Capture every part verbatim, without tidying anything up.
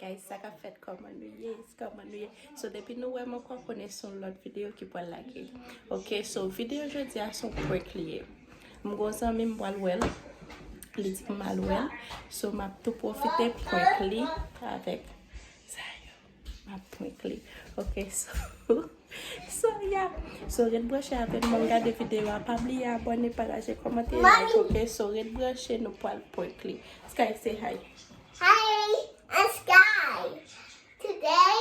Guys, sa k ap fèt, kòman nou ye? Kòman nou ye? So, depi nou wè m ankò, konnen se yon lòt videyo ki pral lage. Ok, so, videyo jodi a se yon prank li ye. M gon zanmi m pral wè l. Li di m al wè l. So, m ap tou pwofite prank li avèk sa yo. M ap prank li. Ok, so, so, yeah. So, ret branche avèk mwen, gade videyo a. Pa bliye abòne, pataje, kòmante, like, ok? So, ret branche, nou pral prank li. Sky, say hi. Hi, I'm Sky. Today,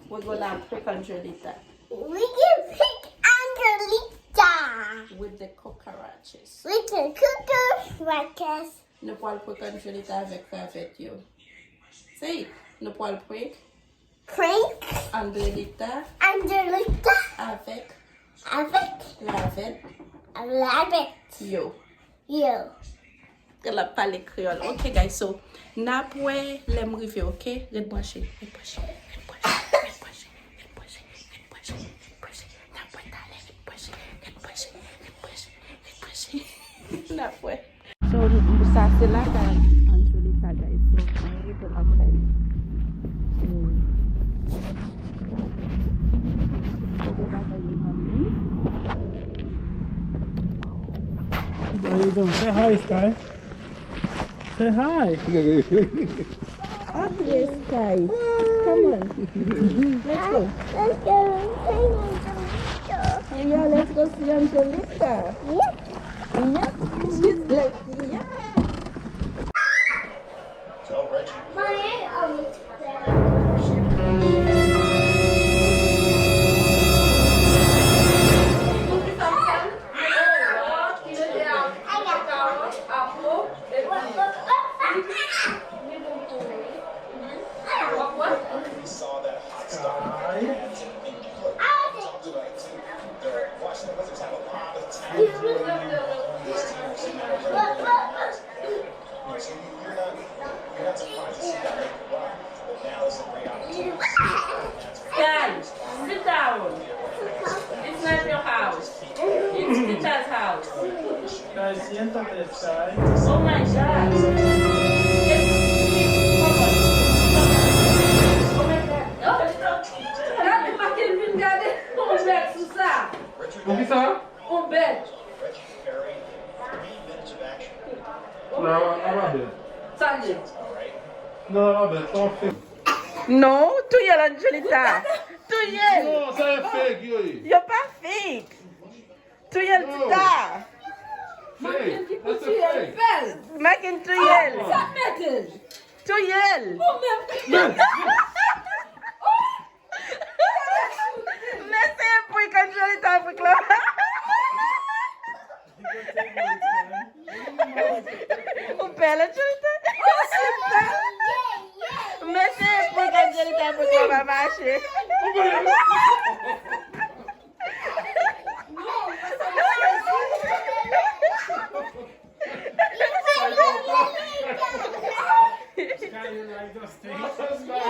we're gonna prank Angelita. We can prank Angelita. With the cucarachas. With the cucarachas. Nou pral prank Angelita avèk ravèt yo. Say it. Nou pral prank. Prank. Angelita. Angelita. Avèk. Avèk. Ravèt. Ravèt. Yo. Yo. L ap pale kreyòl. Ok, guys, so, n ap wè lè m rive, ok? Ret branche, ret branche, ret branche, ret branche, ret branche, ret branche, ret branche. N ap wè talè, ret branche, ret branche, ret branche, ret branche. N ap wè. So, sa se lakay Angelita, guys. So, mwen rete lakay li. Hmm. How you doing? Say hi, Sky. Say hi. Up here, Sky. Come on. Let's go. Let's go. Yeah, let's go see Angelita. Yeah. Yeah. She's like, yeah. Sky, sit down. It's not your house. It's Tita's house. Sky, siéntate, Sky. Oh my God. Come on. Oh my God. Oh, gade, pa kel vin gade. On bèt sou sa. Poukisa? On bèt. Non, a pa bèt. Sa l ye? Non, a pa bèt. Sa w fè? Non, touye l, Angelita. Touye l. Non, sa e fake yo ye. Yo pa fake. Touye l, Tita. Makin ki pou touye l, fè l. Makin touye l. Sa mete l. Touye l. Ou menm. Men se prank Angelita, prank la. Ou pè Angelita? Men se prank Angelita, prank la pa mache.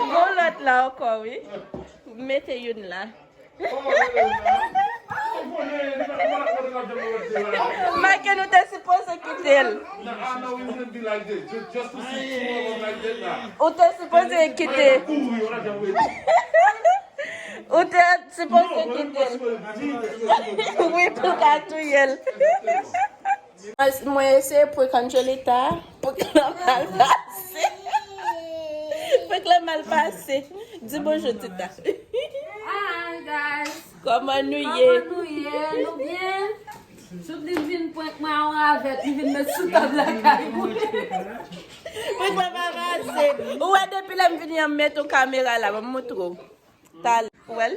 Gon lòt la ankò, wi. Mete youn la. Michael, ou te sipoze kite l. Ou te sipoze kite. Ou te sipoze kite l. Wi, pou l ka touye l. Mwen eseye prank Angelita, prank la mal pase. Prank la mal pase. Di bonjou, Tita. Hi, guys. Kòman nou ye? Kòman nou ye? Nou byen? Jout li vin prank mwen an avèk, li vin met sou tab lakay mwen. Prank la pa pase. Ou wè depi lè m vini an, m met yon kamera la, ban m montre w. Talè, ou wè l?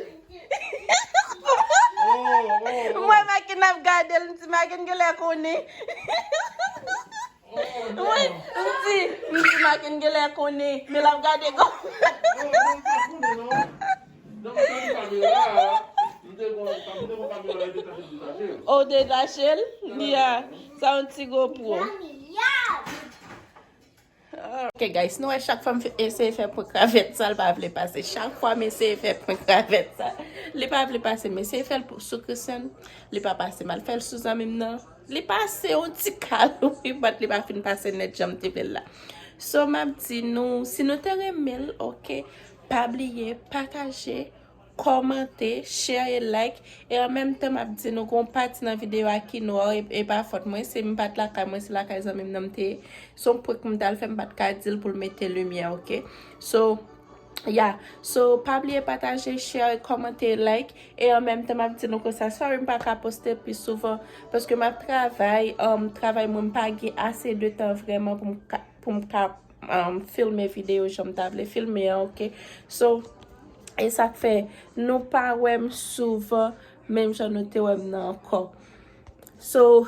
Mwen, Makin ap gade l, m di Makin genlè konnen. Wi, m di, m di Makin genlè konnen, men l ap gade kò. O, detache l? Ya, sa yon ti GoPro. Ok, guys, nou wè chak fwa m fè, eseye fè prank ravèt sa, l pa vle pase. Chak fwa m eseye fè prank ravèt sa, li pa vle pase. M eseye fè l pou, sou Christian, li pa pase. M al fè l sou zanmi m nan, li pase yon ti kal, wi, but li pa fin pase nèt jan m te vle l la. So, m ap di nou, si nou te renmen l, ok, pa bliye pataje, kòmante, share e like. E an menm tan, m ap di nou, gon pati nan videyo a ki nwa, e, e pa fòt mwen, se m pa t lakay mwen, se lakay zanmi m nan m te ye. Se yon prank m t al fè, m pa t ka di l pou l mete limyè, ok? So, yeah. So, pa bliye pataje, share, kòmante, like. E an menm tan, m ap di nou konsa, sorry, m pa ka poste pi souvan, paske m ap travay, um, travay mwen, m pa gen ase de tan vrèman pou m ka, pou m ka, um, filme videyo jan m ta vle filme an, ok? So, e sa k fè nou pa wè m souvan, menm jan nou te wè m nan ankò. So,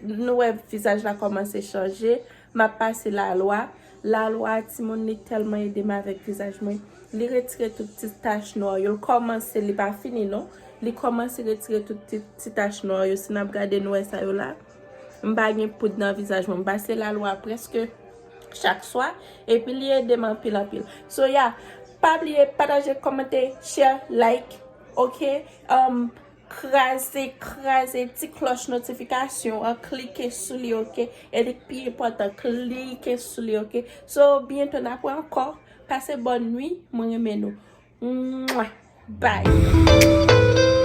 nou wè vizaj la kòmanse chanje. M ap pase lalwa. Lalwa, timoun, li tèlman ede m avèk vizaj mwen. Li retire tout ti tach nwa yo. L kòmanse, li pa fini non. Li kòmanse retire tout ti, ti tach nwa yo. Si n ap gade, nou wè sa yo la. M pa gen poud nan vizaj mwen. M pase lalwa prèske chak swa. Epi li ede m anpil, anpil. So, yeah, pa bliye pataje, kòmante, share, like. Ok? Um, kraze, kraze ti klòch notifikasyon an, klike sou li, ok? E li k pi enpòtan, klike sou li, ok? So, byento n ap wè ankò. Pase bòn nwi, mwen renmen nou. Mwah! Bye!